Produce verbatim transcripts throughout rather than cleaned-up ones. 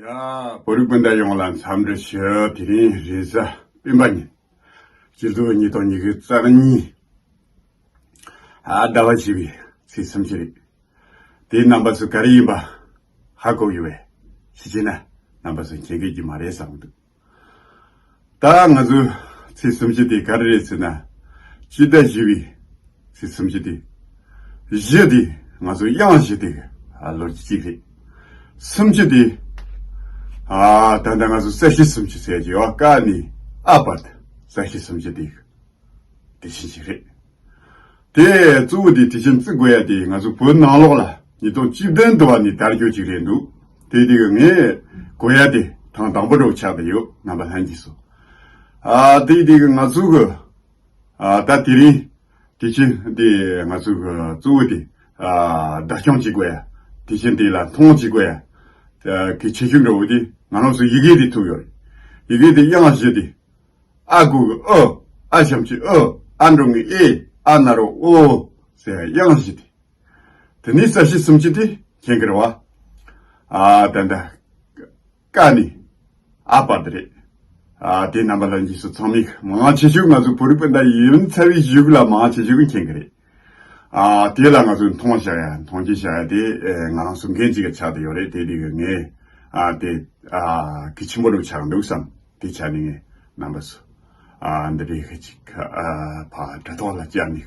ཡ། བོད་རིགས་སྤུན་ཟླ་ཡོངས་ལ་འཚམས་འདྲི་ཞུ། དེ་རིང་རེས་གཟའ་སྤེན་པ་ཉིན། སྤྱི་ཟླ་ཉིས་སྟོང་ཉི་ཤུ་རྩ་གཉིས། ཨ། ཟླ་བ་བཞི་པའི་ཚེས་སུམ་ཅུ་རེད། དེ་རྣམ་པ་ཚོ་ག་རེ་ཡིན་པ་ཧ་གོ་ཡོད་པས། ཤེས་ཀྱི་ན་རྣམ་པ་ཚོ་མཁྱེན་གྱི་མ་རེད་བསམ་གྱི་འདུག་ད་ང་ཚོ་ཚེས་སུམ་ཅུ་དེ་ག་རེ་རེད་ཟེར་ན། སྤྱི་ཟླ་བཞི་པའི་ཚེས་སུམ་ཅུ་དེ། བཞི་དེ་ང་ཚོ་གཡང་བཞི་དེ་གི་ལོ་རྒྱུས་གཅིག་རེད། སུམ་ཅུ་དེ། ཨ། ད་ལྟ་ང་ཚོ་རྩ་བཞི་སུམ་ཅུ་ཟེར་གྱི་ཡོད། ཀ་ནས་ཨ་བར་དུ་རྩ་བཞི་སུམ་ཅུ་དེ་གི་དེ་བཞིན་ཞིག་རེད། དེ་གཙོ་བོ་དེ་དེ་བཞིན་བརྩི་དགོས་ཡ་དེ་ང་ཚོ་བོད་ནང་ལོགས་ལ་ཉིས་སྟོང་བཅུ་བདུན་དུ་བ་ནས་དར་རྒྱུ་ཅིག་རེད་འདུག་དེ་དེ་གི་ངས་གོ་ཡ་དེ་ཐེངས་དང་པོ་འདྲ་བོ་ཆགས་བསྡད་ཡོད། རྣམ་པ་ལྷན་རྒྱས་སོ། ཨ། དེ་དེ་གི་ང་ཚོ་གི། ཨ། ད་དེ་རིང་དེ་བཞིན་དེ་ང་ཚོ་གི་གཙོ་བོ་དེ། ཨ། བདག་སྐྱོང་བྱེད་དགོས་ཡ། དེ་བཞིན་དེ་ལ་མཐོང་བྱེད་དགོས་ཡ། ཨ། གལ་ཆེ་ཤོས་འདྲ་བོ་དེ་ང་རང་ཚོ་ཡི་གེ་དེ་ཐུག་ཡོད་རེད། ཡི་གེ་དེ་གཡང་བཞི་དེ། ཨ་གུ་གུ་ཨུ། ཨ་ཞབས་ཀྱུ་ཨུ། ཨ་འགྲེང་བུ་ཨེ། ཨ་ན་རོ་ཨོ་ཟེར་གཡང་བཞི་དེ། དེ་ནས་རྩ་བཞི་སུམ་ཅུ་དེ་མཁྱེན་གྱི་རེད་བ། ཨ། ད་ལྟ་ཀ་ནས་ཨ་བར་དུ་རེད། ཨ། དེ་རྣམ་པ་ལྷན་རྒྱས་སུ་ཚང་མས་མང་ཆེ་ཤོས་ང་ཚོ་བོད་རིགས་སྤུན་ཟླ་ཡིན་ཚར་བའི་གཞུག་ལ་མང་ཆེ་ཤོས་ཀྱིས་མཁྱེན་གྱི་རེད། ཨ། དེ་ལ་ང་ཚོས་མཐོང་བཞག་ཡ། མཐོང་ཆེན་བཞག་ཡ་དེ། ཨེ། ང་རང་ཚོ་འགན་གཅིག་གི་ཆགས་བསྡད་ཡོད་རེད། དེ་དེ་གི་ངས། ཨ། དེ། ཨ། གལ་ཆེན་པོ་རུ་ཆགས་འདུག་བསམ། དེ་ཆ་ནས་ངས་རྣམ་པ་ཚོ། ཨ། འདི་འདྲའི་ཁ་ཅིག་ཨ། ཕ་དྲ་ཐོག་ལ་བཅར་ནས་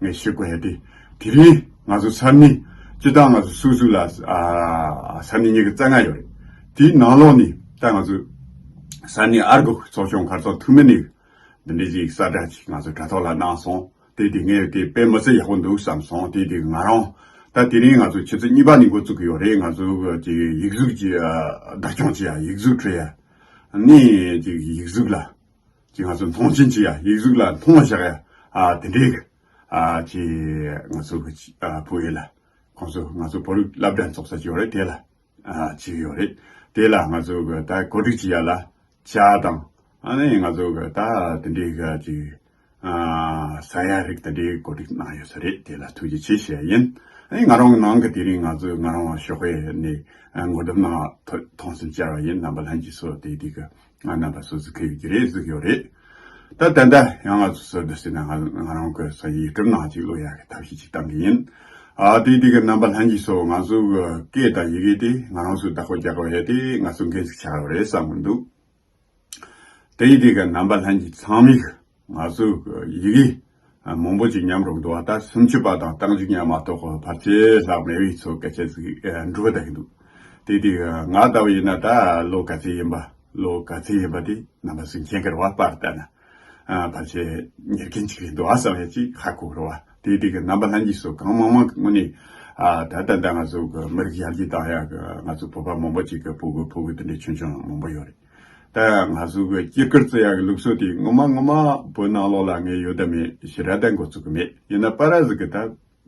ངས་ཞུ་དགོས་ཡ་དེ། དེ་རིང་ང་ཚོ་ས་གནས་སྤྱི་བཏང་ང་ཚོ་སོ་སོ་ལ། ཨ། ས་གནས་ཉི་ཤུ་རྩ་ལྔ་ཡོད་རེད། དེའི་ནང་ལོགས་ནས་ད་ང་ཚོ་ས་གནས་ཨར་གོ་ཚོགས་ཆུང་གར་སོང་ཐུག་མི་ནས། འདི་འདྲའི་ཅིག་གསལ་བསྒྲགས་ཅིག་ང་ཚོ་དྲ་ཐོག་ལ་གནང་སོང་། དེ་དེ་ངས་དེ་དཔེ་མི་སྲིད་ཡག་པོ་འདུག་བསམ་སོང་། དེ་དེ་ང་རང་ད་དེ་རིང་ང་ཚོ་ཆུ་ཚོད་གཉིས་པ་ནས་འགོ་བཙུགས་ཀྱི་ཡོད་རེད། ང་ཚོ་ཅིག་ཡིག་གཟུགས་ཀྱི། ཨ། བདག་སྐྱོང་བྱེད་ཡ། ཡིག་གཟུགས་འཁྲུད་ཡ། ནས་ཅིག་ཡིག་གཟུགས་ལ་ཅིག་ང་ཚོ་མཐོང་ཆེན་བྱེད་ཡ། ཡིག་གཟུགས་ལ་མཐོང་བཞག་ཡ། ཨ། དེ་འདྲའི། ཨ། ཅིག་ང་ཚོ་གི། ཨ། བོད་ཡིག་ལ་ཁོང་ཚོ་ང་ཚོ་བོད་རིགས་སློབ་གྲྭ་འཚོགས་ས་ཅིག་ཡོད་རེད། དེ་ལ། ཨ། བྱེད་ཀྱི་ཡོད་རེད། དེ་ལ་ང་ཚོ་གི་ད་གོ་སྒྲིག་བྱེད་ཡ་ལ་ཇ་དང་། ཨ་ནི་ང་ཚོ་གི་ད་དེ་འདྲའི་གི་ཅིག་ཨ། ཟ་ཡ་རིགས་དེ་འདྲའི་གོ་སྒྲིག་གནང་ཡོད་ས་རེད། དེ་ལ་ཐུགས་རྗེ་ཆེ་ཞུ་ཡ་ཡིན། ཨ་ནི་ང་རང་ནང་གི་དེ་རིང་ང་ཚོ་ང་རང་ཤོག་ཁའི་ནས། ཨ། ངོ་དེབ་ནང་ཐོ་ཐོངས་སེམས་བཅར་བ་ཡིན། རྣམ་པ་ལྷན་རྒྱས་སོ། དེ་དེ་གི་ང་རྣམ་པ་སོ་སོ་ཁེལ་གྱི་རེད་གཟིགས་ཡོད་རེད། ད་ད་ལྟ་ཡང་ང་ཚོ་སོ་འདི་ཟེར་ན་ང་ང་རང་གི་སོ་ཡི་ཡུ་ཊུབ་ནང་ཅིག་བླུག་ཡ་གི་ཐབས་ཤེས་ཅིག་བཏང་གི་ཡིན། ཨ། དེ་དེ་གི་རྣམ་པ་ལྷན་རྒྱས་སོ། ང་ཚོ་གི་སྐད་དང་ཡི་གེ་དེ་ང་རང་ཚོས་བདག་པོ་རྒྱག་དགོས་ཡ་དེ་ང་ཚོ་འགན་ཞིག་ཆགས་ཡོད་རེད་བསམ་གི་འདུག་དེ་ཡི་དེ་གི་རྣམ་པ་ལྷན་རྒྱས་ཚང་མས་ང་ཚོ་གི་ཡི་གེ་མང་པོ་ཅིག་ཉམས་རོགས་འདུག་བ། ད་སུམ་ཅུ་པ་དང་རྟགས་འཇུག་ཉམས་མ་གཏོགས་ཕལ་ཆེར་ལྷག་མེད་པའི་ཚོ་སྐད་ཆ་ཟིག་འགྲོ་བསྡད་ཀྱི་འདུག་དེ་དེ་གི་ང་ལྟ་བུ་ཡིན་ན་ད་ལོ་ག་ཚོད་ཡིན་པ། ལོ་ག་ཚོད་ཡིན་པ་དེ་རྣམ་པ་ཚོས་མཁྱེན་གི་རེད་བ། པར་ལྟ་ན། ཨ། ཕལ་ཆེར་ཉེར་གན་ཅིག་རེད་འདུག་ཨ་བསམ་ཡ་ཅིག་ཧ་གོ་གི་རེད་བ། དེ་དེ་གི་རྣམ་པ་ལྷན་རྒྱས་སོ་གང་མང་མང་གི་ངོས་ནས། ཨ། ད་ད་ལྟ་ང་ཚོ་གི་མི་རིགས་ཡར་རྒྱས་བཏང་ཡ་གི་ང་ཚོ་བོད་པ་མང་པོ་ཅིག་གི་ཕྲུ་གུ་ཕྲུ་གུ་དེ་འདྲའི་ཆུང་ཆུང་མང་པོ་ཡོད་རེད། ད་ང་ཚོ་གི་དཀྱིལ་འཁོར་བརྩི་ཡ་གི་ལུགས་སྲོལ་དེ་ངོ་མ་ངོ་མ་བོད་ནང་ལོགས་ལ་ངས་ཡོད་དམ་མེད་ཞེ་དྲག་ད་འགོ་བཙུགས་གི་མེད། ཡིན་ན་པ་ར་ཟིག་གི་ད་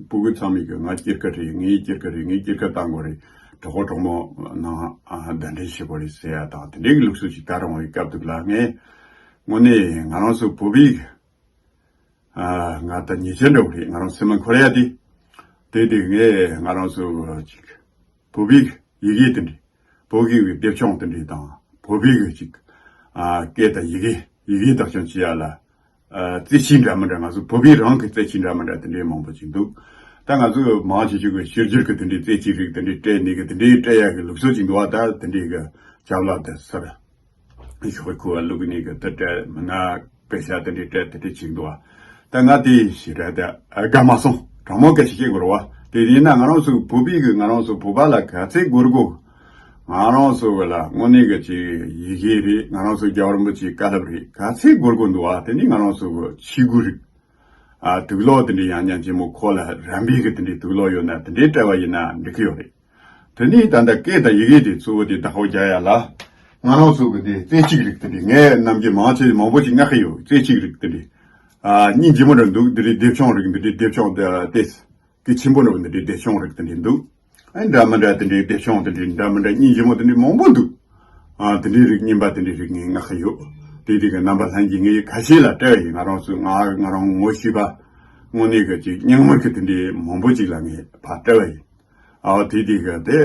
ཕྲུ་གུ་ཚང་མས་གི་ང་དཀྱིལ་འཁོར་རེད། ངའི་དཀྱིལ་འཁོར་རེད། ངའི་དཀྱིལ་འཁོར་བཏང་དགོས་རེད། གྲོགས་པོ་གྲོགས་མོ་ནང་། ཨ། གདན་འདྲེན་བྱེད་དགོས་རེད་ཟེར་ཡ་དང་དེ་འདྲའི་གི་ལུགས་སྲོལ་ཞིག་ད་རུང་ཡོད་སྐབས་འདུག་ལ། ངས་དངོས་གནས་ང་རང་ཚོ་བོད་པའི། ཨ། ང་ད་ཉེས་ཆད་འགྲོ་གི་རེད། ང་རང་སེམས་ལ་འཁོར་ཡ་དེ། དེ་དེ་ངས་ང་རང་ཚོ་ཅིག་བོད་པའི་ཡི་གེ་དེ་འདྲ། བོད་ཀྱི་སྡེབ་ཆུང་དེ་འདྲ་དང་བོད་པའི་གི་ཅིག་ཨ། སྐད་དང་ཡི་གེ་ཡི་གེ་བདག་སྐྱོང་བྱེད་ཡ་ལ། ཨ། རྩེད་ཆས་འདྲ་མི་འདྲ། ང་ཚོ་བོད་པའི་རང་གི་རྩེད་ཆས་འདྲ་མི་འདྲ་དེ་འདྲའི་མང་པོ་ཅིག་འདུག་ད་ང་ཚོ་མང་ཆེ་ཤོས་ཀྱི་ཕྱི་རྒྱལ་གྱི་དེ་འདྲའི་རྩེད་ཆས་རིགས་དེ་འདྲའི་སྤྲད་ནས་གི་དེ་འདྲའི་སྤྲད་ཡ་གི་ལུགས་སྲོལ་ཅིག་འདུག་བ། ད་དེ་འདྲའི་གི་ཅ་ལག་དེ་སར་ཞོགས་པའི་ཁུ་བ་བླུགས་ནས་གི་དེ་སྤྲད། མིན་ན་པེ་ཤ་དེ་འདྲའི་སྤྲད། དེ་འདྲའི་ཅིག་འདུག་བ། ད་ང་དེ་ཞེ་དྲག་དེ་དགའ་མ་སོང་། དྲང་མོ་སྐད་ཆ་བཤད་དགོས་རེད་བ། དེ་ཡིན་ན་ང་རང་ཚོ་བོད་པའི་གི་ང་རང་ཚོ་བོད་པ་ལ་ག་ཚད་དགོས་དགོས། ང་རང་ཚོ་གི་ལ་དངོས་གནས་གི་ཅིག་ཡི་གེ་རེད། ང་རང་ཚོ་རྒྱལ་བ་རིན་པོ་ཆེའི་བཀའ་སློབ་རེད། ག་ཚད་དགོས་དགོས་འདུག་བ། དེ་ནི་ང་རང་ཚོ་གི་ཆས་གོས་རིགས། ཨ། དུག་ལོག་དེ་འདྲའི་ཡང་ཉམས་ཆེན་མོ་ཁོག་ལ་རམ་པའི་གི་དེ་འདྲའི་དུག་ལོག་ཡོད་ན་དེ་འདྲའི་སྤྲད་པ་ཡིན་ན་འགྲིག་གི་ཡོད་རེད། དེ་ནི་ད་ལྟ་སྐད་དང་ཡི་གེ་དེ་གཙོ་བོ་དེ་བདག་པོ་རྒྱག་ཡ་ལ། ང་རང་ཚོ་གི་དེ་རྩེད་ཆས་རིགས་དེ་འདྲའི་ངས་ནམ་རྒྱུན་མང་ཆེ་མང་པོ་ཅིག་མངགས་གི་ཡོད། རྩེད་ཆས་རིགས་དེ་འདྲའི། ཨ། སྙིང་རྗེ་མོ་འདྲ་འདུག་འདི་འདྲའི་སྡེབ་ཆུང་རིགས། འདི་འདྲའི་སྡེབ་ཆུང་དེ་དེ་གལ་ཆེན་པོ་འདྲ་བོ་འདི་འདྲའི་སྡེབ་ཆུང་རིགས་དེ་འདྲའི་འདུག་ཨ། འདྲ་མི་འདྲ་དེ་འདྲའི་སྡེབ་ཆུང་དེ་འདྲའི་འདྲ་མི་འདྲ་སྙིང་རྗེ་མོ་དེ་འདྲའི་མང་པོ་འདུག་ཨ། དེ་འདྲའི་རིགས་རྙིང་པ་དེ་འདྲའི་རིགས་ངས་མངགས་གི་ཡོད། དེ་དེ་གི་རྣམ་པ་ལྷན་རྒྱས་ངས་ཁ་ཤས་ལ་སྤྲད་པ་ཡིན། ང་རང་ཚོའི་ང་ང་རང་ངོ་ཤེས་པ་དངོས་གནས་གི་ཅིག་རྙིང་མ་གི་དེ་འདྲའི་མང་པོ་ཅིག་ལ་ངས་ཕར་སྤྲད་པ་ཡིན། ཨ། དེ་དེ་གི་དེ།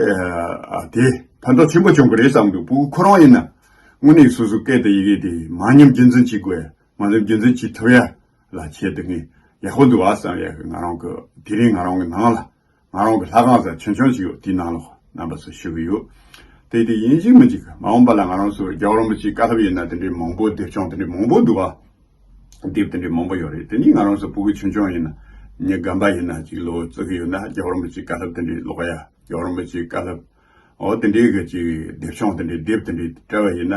ཨ། དེ་ ཕན་ཐོགས་ཆེན་པོ་བྱུང་གི་རེད་བསམ་འདུག་ཕྲུ་གུ་ཁོ་རང་ཡིན་ན་དངོས་གནས་སོ་སོའི་སྐད་དང་ཡི་གེ་དེ་མ་ཉམས་རྒྱུན་འཛིན་བྱེད་དགོས། མ་ཉམས་རྒྱུན་འཛིན་བྱེད་ཐུབ་ཡ་ལ་ཆེད་དུ་ངས་ཡག་པོ་འདུག་ཨ་བསམ་ཡ་གི་ང་རང་གི་དེ་རིང་ང་རང་གི་ནང་ལ་ང་རང་གི་ལྷ་ཁང་ས་ཆུང་ཆུང་ཞིག་ཡོད། དེའི་ནང་ལ་རྣམ་པ་ཚོ་ཞུ་གི་ཡོད། དེ་དེ་ཡིན་གཅིག་མིན་གཅིག་མ་འོངས་པ་ལ་ང་རང་ཚོ་རྒྱལ་བ་རིན་པོ་ཆེའི་བཀའ་སློབ་ཡིན་ན་དེ་འདྲའི་མང་པོ་སྡེབ་སྦྱོང་དེ་འདྲའི་མང་པོ་འདུག་ཨ། དེབ་དེ་འདྲའི་མང་པོ་ཡོད་རེད། དེ་ནི་ང་རང་ཚོ་ཕྲུ་གུ་ཆུང་ཆུང་ཡིན་ན་ཉི་རྒན་པ་ཡིན་ན་གཅིག་ལོ་བརྩི་གི་ཡོད་ན་རྒྱལ་བ་རིན་པོ་ཆེའི་བཀའ་སློབ་དེ་འདྲའི་ཀློག་ཡ། རྒྱལ་བ་རིན་པོ་ཆེའི་བཀའ་སློབ་འོ་དེ་འདྲའི་གི་གཅིག་སྡེབ་སྦྱོང་དེ་འདྲའི་དེབ་དེ་འདྲའི་སྤྲད་པ་ཡིན་ན་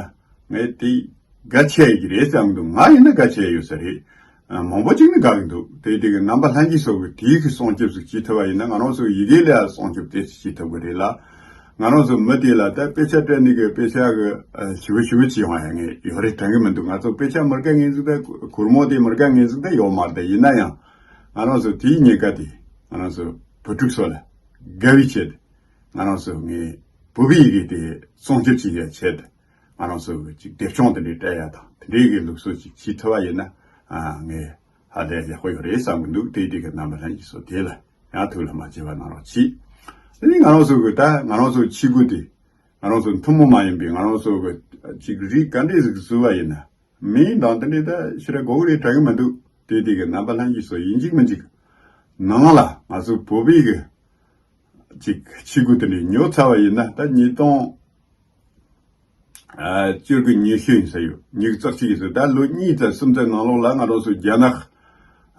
ངས་དེ་གལ་ཆེ་ཡོད་ཀྱི་རེད་བསམ་འདུག་ང་ཡིན་ན་གལ་ཆེ་ཡོད་ས་རེད། ཨ། མང་པོ་ཅིག་ནི་དགའ་གི་འདུག་དེ་དེ་གི་རྣམ་པ་ལྷན་རྒྱས་ཚོ་གི་དེའི་གི་སྲུང་སྐྱོབ་ཟིག་བྱེད་ཐུབ་པ་ཡིན་ན་ང་རང་ཚོ་ཡི་གེ་ལ་སྲུང་སྐྱོབ་དེ་བྱེད་ཐུབ་གི་རེད་ལ། ང་རང་ཚོ་མི་དེ་ལ་ད་དཔེ་ཆ་སྤྲད་ནི་གི་དཔེ་ཆ་གི་ཨ་ཞིབ་ཞིབ་བྱེད་ཡོང་ཡ་ངས་ཡོད་རེད་དྲན་གི་མི་འདུག་ང་ཚོ་དཔེ་ཆ་མི་དགའ་ངེས་ཟིག་ད་གུར་མོ་དེ་མི་དགའ་ངེས་ཟིག་ད་ཡོད་མ་རེད། ད་ཡིན་ན་ཡང་ང་རང་ཚོ་དེའི་ཉེན་ཁ་དེ་ང་རང་ཚོ་བུ་ཕྲུག་ཚོ་ལ་དགའ་བའི་ཆེད་ང་རང་ཚོ་ངས་བོད་པའི་ཡི་གེ་དེ་སྲུང་སྐྱོབ་བྱེད་ཡ་ཆེད་ང་རང་ཚོ་གི་ཅིག་སྡེབ་སྦྱོང་དེ་འདྲའི་སྤྲད་ཡ་དང་དེ་འདྲའི་གི་ལུགས་སྲོལ་ཅིག་བྱེད་ཐུབ་པ་ཡིན་ན་ཨ་ངས་ཧ་ལས་ཡག་པོ་ཡོད་རེད་བསམ་གི་འདུག་དེ་དེ་གི་རྣམ་པ་ལྷན་རྒྱས་ཚོ་དེ་ལ་ཡང་ཐུགས་ལ་མ་བྱེད་པ་གནང་རོགས་གྱིས། དེ་ནི་ང་རང་ཚོ་གི་ད་ང་རང་ཚོ་ཆས་གོས་དེ་ང་རང་ཚོ་ཐུན་མོང་མ་ཡིན་པའི་ང་རང་ཚོ་གི་ཅིག་རིགས་ག་འདྲས་ཟིག་བཟོས་པ་ཡིན་ན་མིང་དང་དེ་འདྲའི་ད་ཕྱི་ར་གོ་གི་རེད་དྲན་གི་མི་འདུག་དེ་དེ་གི་རྣམ་པ་ལྷན་རྒྱས་ཚོ་ཡིན་གཅིག་མིན་གཅིག་ནང་ལ་ང་ཚོ་བོད་པའི་གི་ཅིག་ཆས་གོས་དེ་འདྲའི་ཉོ་ཚར་བ་ཡིན་ན་ད་ཉིས་སྟོང་ཨ་བཅུ་དགུ་ཉི་ཤུ་ཡིན་ས་ཡོད། ཉི་ཤུ་རྩ་གཅིག་ཡིན་ས་ད་ལོ་གཉིས་ཙམ་གསུམ་ཙམ་ནང་ལོགས་ལ་ང་རང་ཚོ་རྒྱ་ནག་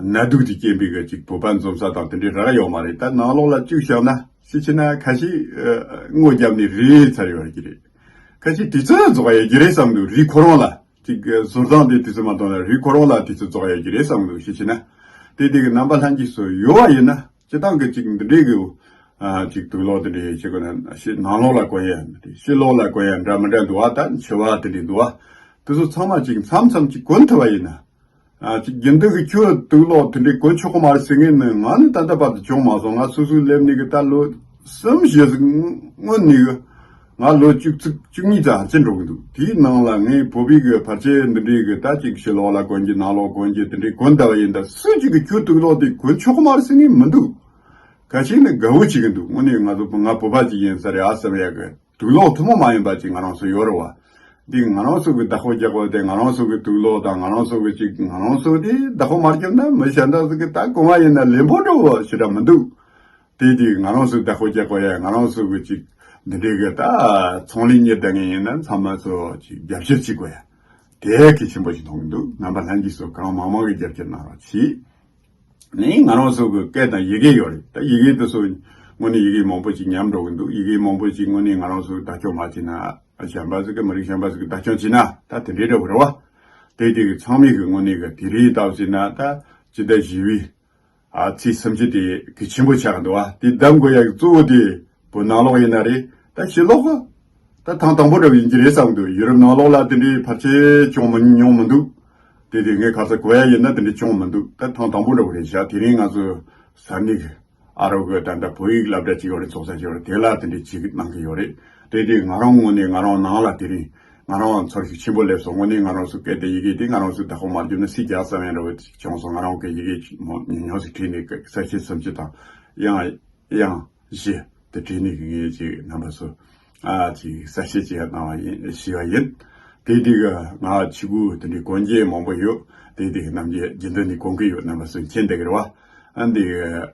ནད་དུག་དེ་རྐྱེན་པས་གི་ཅིག་བོད་པ་འཛོམས་ས་དང་དེ་འདྲའི་རག་ཡོད་མ་རེད། ད་ནང་ལོགས་ལ་བཅུག་བཞག་ན་ཕྱི་ཕྱི་ན་ཁ་ཤས་ཨ་སྔོ་བརྒྱབ་ནས་རིལ་ཚར་ཡོད་རེད་ཀྱི་རེད། ཁ་ཤས་དུས་ཚོད་རྫོགས་ཡོད་ཀྱི་རེད་བསམ་འདུག་རིལ་ཁོ་རང་ལ་ཅིག་བཟོ་སྟངས་དེ་དུས་ཚོད་མ་གཏོང་ན་རིལ་ཁོ་རང་ལ་དུས་ཚོད་རྫོགས་ཡོད་ཀྱི་རེད་བསམ་འདུག་ཕྱི་ཕྱི་ན་དེ་དེ་གི་རྣམ་པ་ལྷན་རྒྱས་ཚོ་ཡོད་པ་ཡིན་ན། སྤྱི་བཏང་གི་ཅིག་འདི་འདྲའི་གི་ཨ་ཅིག་དུག་ལོག་འདི་འདྲའི་བྱེད་དགོས་ན་ཕྱི་ནང་ལོགས་ལ་གོན་ཡ་འདི་ཕྱི་ལོགས་ལ་གོན་ཡ་འདྲ་མི་འདྲ་འདུག་བ། ད་མཆེ་བ་འདི་འདྲའི་འདུག་བ། དེ་ཚོ་ཚང་མ་ཅིག་མཚམས་མཚམས་ཅིག་གོན་ཐུབ་པ་ཡིན་ན། ཨ་ཅིག་རྒྱུན་དུ་གི་ཁྱོད་དུག་ལོག་འདི་འདྲའི་གོན་ཆོག་གི་མ་རེད་ཟེར་མཁན་ནི་ང་ནི་ད་ལྟ་བར་དུ་བྱུང་མ་སོང་། ང་སོ་སོའི་སླེབས་ནི་གི་ད་ལོ་གསུམ་བཞི་ཟིག་སྔོན་ནས་གི་ང་ལོ་བཅུ་གཅིག་བཅུ་གཉིས་ཙམ་ཕྱིན་འགྲོ་གི་འདུག་དེའི་ནང་ལ་ངའི་བོད་པའི་གི་ཕལ་ཆེར་འདི་འདྲའི་གི་ད་ཅིག་ཕྱི་ལོགས་ལ་གོན་གྱི་ནང་ལོགས་གོན་གྱི་འདི་འདྲའི་གོན་བསྡད་པ་ཡིན། ད་སུ་ཅིག་གི་ཁྱོད་དུག་ལོག་དེ་གོན་ཆོག་གི་མ་རེད་ཟེར་མཁན་མི་འདུག་ཁ་ཤས་ནི་དགའ་བོ་བྱེད་གི་འདུག་དངོས་གནས་ང་ཚོ་ང་བོད་པ་ཅིག་ཡིན་ས་རེད་ཨ་བསམ་ཡ་གི་དུག་ལོག་ཐུན་མོང་མ་ཡིན་པ་ཅིག་ང་རང་ཚོ་ཡོད་རེད་བ། འདི་ང་རང་ཚོ་གི་བདག་པོ་རྒྱག་པ་དེ་ང་རང་ཚོ་གི་དུག་ལོག་དང་ང་རང་ཚོ་གི་ཅིག་ང་རང་ཚོ་དེ་བདག་པོ་མ་བརྒྱབ་ན་མི་གཞན་དག་ཟིག་གི་ད་གོང་མ་ཡིན་ན་ལེན་པོ་འགྲོ་བ་ཞེ་དྲག་མི་འདུག་དེ་དེ་ང་རང་ཚོ་བདག་པོ་རྒྱག་པ་ཡ་ང་རང་ཚོ་གི་ཅིག་འདི་འདྲའི་གི་ད་ཚོང་ལས་གཉེར་བསྡད་མཁན་ཡིན་ན་ཚང་མ་ཚོ་ཅིག་རྒྱབ་སྐྱོར་བྱེད་དགོས་ཡ། དེ་གལ་ཆེན་པོ་ཞིག་མཐོང་གི་འདུག་རྣམ་པ་ལྷན་རྒྱས་ཚོ་གང་མང་མང་གི་རྒྱབ་སྐྱོར་གནང་རོགས་གྱིས། ནི་ང་རང་ཚོ་གི་སྐད་དང་ཡི་གེ་ཡོད་རེད། ད་ཡི་གེ་དེ་ཚོ་དངོས་གནས་ཡི་གེ་མང་པོ་ཅིག་ཉམས་འགྲོ་གི་འདུག་ཡི་གེ་མང་པོ་ཅིག་དངོས་གནས་ང་རང་ཚོ་གི་བདག་སྐྱོང་མ་བྱས་ན་གཞན་པ་ཟིག་གི་མི་རིགས་གཞན་པ་ཟིག་གི་བདག་སྐྱོང་བྱས་ན་ད་དེ་འདྲའི་འདྲ་བོ་རེད་བ། དེ་དེ་གི་ཚང་མས་གི་དངོས་གནས་གི་དེ་རིང་ལྟ་བུ་བྱས་ན་ད་སྤྱི་ཟླ་བཞི་པའི་ཨ་ཚེས་སུམ་ཅུ་དེ་གལ་ཆེན་པོ་ཆགས་འདུག་བ། དེ་གདམ་དགོས་ཡ་གི་གཙོ་བོ་དེ་བོད་ནང་ལོགས་ཡིན་ན་རེད། ད་ཕྱི་ལོགས་གི་ད་ཐེངས་དང་པོ་འདྲ་བོ་ཡིན་གྱི་རེད་བསམ་འདུག་ཡུ་རོབ་ནང་ལོགས་ལ་དེ་འདྲའི་ཕལ་ཆེར་བྱུང་མི་མྱོང་མི་འདུག་དེ་དེ་ངས་ཁ་ས་གོ་ཡ་ཡིན་ན་དེ་འདྲ་བྱུང་མི་འདུག་ད་ཐེངས་དང་པོ་འདྲ་བོ་རེད་ཤག་དེ་རིང་ང་ཚོ་ས་གནས་གི་ཨ་རོ་གི་ད་ལྟ་བོད་ཡིག་སློབ་གྲྭ་གཅིག་ཡོད་རེད། ཚོགས་ས་གཅིག་ཡོད་རེད། དེ་ལ་དེ་འདྲའི་བྱེད་གནང་གི་ཡོད་རེད། དེ་དེ་ང་རང་ངོས་ནས་ང་རང་ནང་ལ་དེ་རིང་ང་རང་ཚོར་ཤུགས་ཆེན་པོ་སླེབས་སོང་། དངོས་གནས་ང་རང་ཚོ་སྐད་དང་ཡི་གེ་དེ་ང་རང་ཚོ་བདག་པོ་མ་བརྒྱབ་ན་སུས་རྒྱག་ས་མེད་འདྲ་བོ་ཅིག་བྱུང་སོང་། ང་རང་གི་ཡི་གེ་མོ་ཉུང་ཉུང་ཞིག་བྲིས་ནས་གསལ་བཤད་སུམ་ཅུ་དང་ཡང་ཡང་བཞི་དེ་བྲིས་ནས་ངས་ཅིག་རྣམ་པ་ཚོ་ཨ་ཅིག་གསལ་བཤད་ཅིག་གནང་བ་ཡིན་ཞུས་པ་ཡིན། དེ་དེ་གི་ང་ཆས་གོས་དེ་འདྲའི་གོན་རྒྱུ་མང་པོ་ཡོད། དེ་དེ་གི་ནམ་རྒྱུན་རྒྱུན་དུ་ནས་གོན་གི་ཡོད། རྣམ་པ་ཚོ་མཁྱེན་བསྡད་ཀྱི་རེད་བ། ཨ་འདི་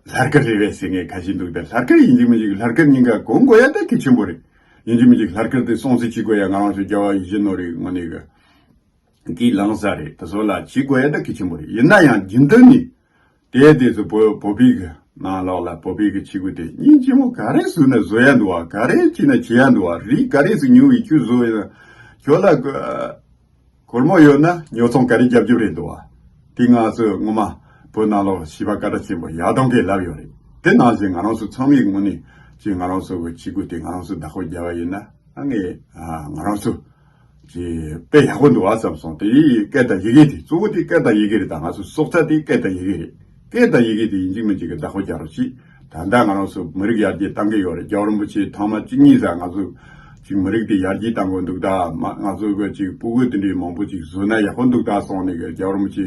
ལྷག་དཀར་རེད་པས་ཟེར་མཁན་ཁ་ཤས་འདུག་ད་ལྷག་དཀར་ཡིན་གཅིག་མིན་གཅིག་ལྷག་དཀར་ཉིན་ག་གོན་དགོས་ཡ་ད་གལ་ཆེན་པོ་རེད། ཡིན་གཅིག་མིན་གཅིག་ལྷག་དཀར་དེ་སྲུང་བརྩི་བྱེད་དགོས་ཡ་ང་རང་ཚོ་རྒྱལ་བ་ཡིད་བཞིན་ནོར་བུའི་ངོས་ནས་གི་གི་ལངས་ས་རེད། དེ་ཚོ་ལ་བྱེད་དགོས་ཡ་ད་གལ་ཆེན་པོ་རེད། ཡིན་ན་ཡང་རྒྱུན་དུ་ནས་དེ་དེ་ཚོ་བོད་བོད་པའི་གི་ནང་ལོགས་ལ་བོད་པའི་གི་ཆས་གོས་དེ་སྙིང་རྗེ་མོ་ག་རེ་བཟོས་ན་བཟོ་ཡ་འདུག་བ། ག་རེ་བྱས་ན་བྱེད་ཡ་འདུག་བ། རིགས་ག་རེ་ཟིག་ཉོ་བའི་ཁྱོད་བཟོ་ཡ་ཁྱོད་ལ་གི་སྒོར་མོ་ཡོད་ན་ཉོ་ཚོང་ག་རེ་རྒྱབ་རྒྱབ་རེད་འདུག་བ། དེ་ང་ཚོས་སྔོན་མ་བོད་ནང་ལོགས་བྱིས་པ་སྐད་གྲགས་ཆེན་པོ་ཡག་དང་གིས་ལབ་ཡོད་རེད། དེ་ནང་བཞིན་ང་རང་ཚོ་ཚང་མའི་ངོས་ནས་ཅིག་ང་རང་ཚོ་གི་ཆས་གོས་དེ་ང་རང་ཚོས་བདག་པོ་རྒྱབ་པ་ཡིན་ན་ཨ་ངས་ཨ་ང་རང་ཚོ་ཅིག་དཔེ་ཡག་པོ་འདུག་བ་བསམ་སོང་། དེ་ཡི་སྐད་དང་ཡི་གེ་དེ་གཙོ་བོ་དེ་སྐད་དང་ཡི་གེ་རེད། ད་ང་ཚོ་སྲོག་རྩ་དེ་སྐད་དང་ཡི་གེ་རེད། སྐད་དང་ཡི་གེ་དེ་ཡིན་གཅིག་མིན་གཅིག་གི་བདག་པོ་རྒྱག་རོགས་གྱིས། ད་ལྟ་ང་རང་ཚོ་མི་རིགས་ཡར་རྒྱས་གཏང་གི་ཡོད་རེད། རྒྱལ་བ་རིན་པོ་ཆེ་ཐེངས་མ་བཅུ་གཉིས་ཙམ་ང་ཚོ་ཅིག་མི་རིགས་དེ་ཡར་རྒྱས་གཏང་དགོས་འདུག་ད་མ་ང་ཚོ་གི་ཅིག་ཕྲུ་གུ་དེ་འདྲའི་མང་པོ་ཅིག་བཟོས་ན་ཡག་པོ་འདུག་ད་སོང་ནས་གི་རྒྱལ་བ་རིན་པོ་ཆེ་